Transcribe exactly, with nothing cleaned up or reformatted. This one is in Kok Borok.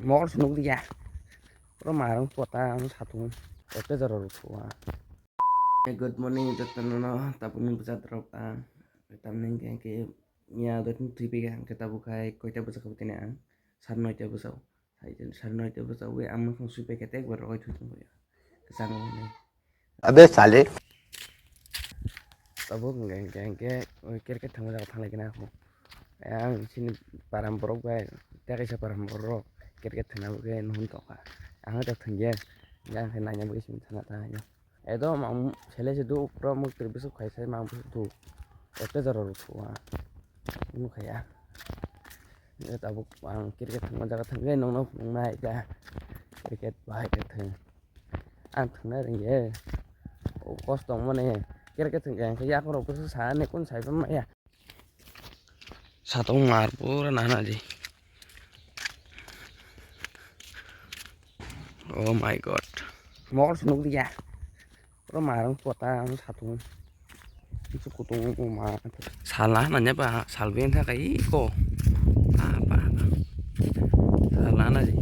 Mol se nukliya. Oro marung pota ang satung. Ete jora ruthuwa. Good morning, jotono no, tabukni bwsajrok ang. Tamni hwnkhe hwnkhe miya dotni twi pega hwnkhe tabuk hai koita bwsa kabo tini ang. Sar noita bwsao. Hai tini sar noita bwsao wi ang mukhang sui paikha tei ekbar rogoi thwi tongbaio. Kwchangma hwnwi. Abe sale. Tabuk hwnkhe hwnkhe hwnkhe oi cricket thangma jaga thanglai khe na ako. Ang chini param borok bai tei kaisa param borok cricket thangna bagwi nuhun tongkha. Ang ta thwngya. Yang khe naina bagwi simi thangna ta haino. Ekdom ang sele se duk pura muktwi bwswk khai sai mang bwswk duk. Ete jora ruthuwa. Nukha ya. Tabuk ang cricket thangma jaga thangwi nongno phunuknai ta. Cricket bahai khe thwng. Ang thwngna rwngya. O kosto wngmani. Cricket thwngkha hwnkhe yakhorok bwswk sa ani kun saipan maya. Satung mar pura nana di. Oh my God. Mol se nukliya. Oro marung pota ang satung. Kutung ma. Sal na nanya ba sal ben tha kai ko. Apa. Sal na na di.